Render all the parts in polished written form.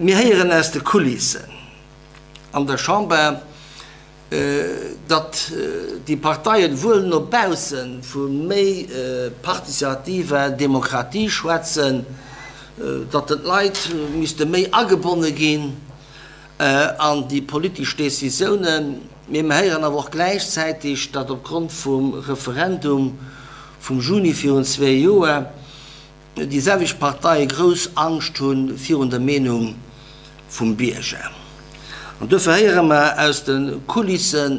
Mir héieren aus de Kulissen an der Chamber, datt déi Parteien wuel no bausse vu méi particiativer Demokratie schwätzen, datt d'Leit misste méi agebonne ginn an déi politesch Decisiounen, mee mir héieren awer och gläichzäiteg, datt opgrond vum Referendum vum Juni virun zwee Joer déi selwecht Parteie grouss Angscht hu virun der Meenung vum Bierger. An duerfir héiere mer aus de Kulissen,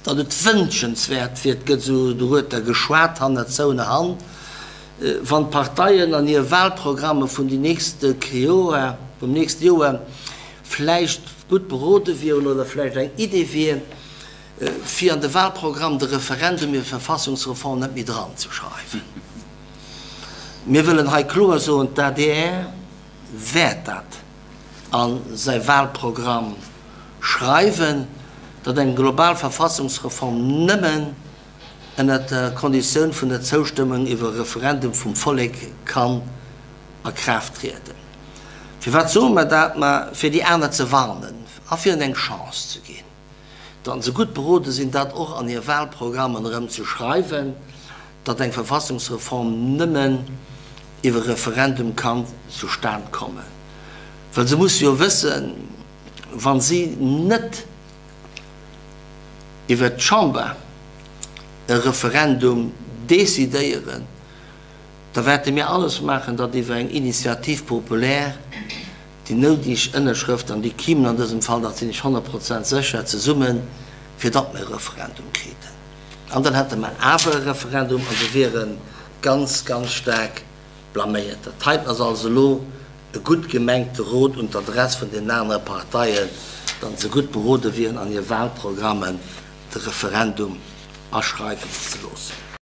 datt et wënschenswäert wier, et gëtt esou dorueter geschwat hannert zouener Hand, wann d'Parteien an hir Wahlprogramme vun déi nächste Joer, vum nächste Joer vläicht gutt berode wieren oder vläicht eng Idee wier, fir an de Wahlprogramm de Referendum iwwer d'Verfassungsreform net méi dranzeschreiwen. Mir wëllen hei kloer soen, d'ADR wäert dat a säi Wahlprogramm schreiwen, datt eng global Verfassungsreform nëmmen ënnert der Konditioun vun der Zoustëmmung iwwer e Referendum vum Vollek kann a Kraaft trieden. Firwat soe mer dat? Ma fir déi aner ze warnen a fir hinnen eng Chance ze ginn, datt se gutt berode sinn, dat och an hir Wahlprogrammen erëm ze schreiwen, datt eng Verfassungsreform nëmmen iwwer e Referendum kann zustan kommen. Well se musse jo wëssen, wa si net iwwert d'Chamber e Referendum decidéieren, da wäerte mir alles maachen, datt iwwer eng Initiative populaire déi noudeg Ënnerschrëften, an déi kimen an dësem Fall, dat sinn ech 100 Prozent sécher, zesummen, fir datt mir e Referendum kriten. An dann hätte mer awer e Referendum a se wiere ganz, ganz staark blaméiert. Dat heiten ass also elo e gutt gemengte Rot un d'Adress vun deenen anere Parteien, datt se gutt berode wieren, an hir Wahlprogrammen de Referendum aschreiwen ze loossen.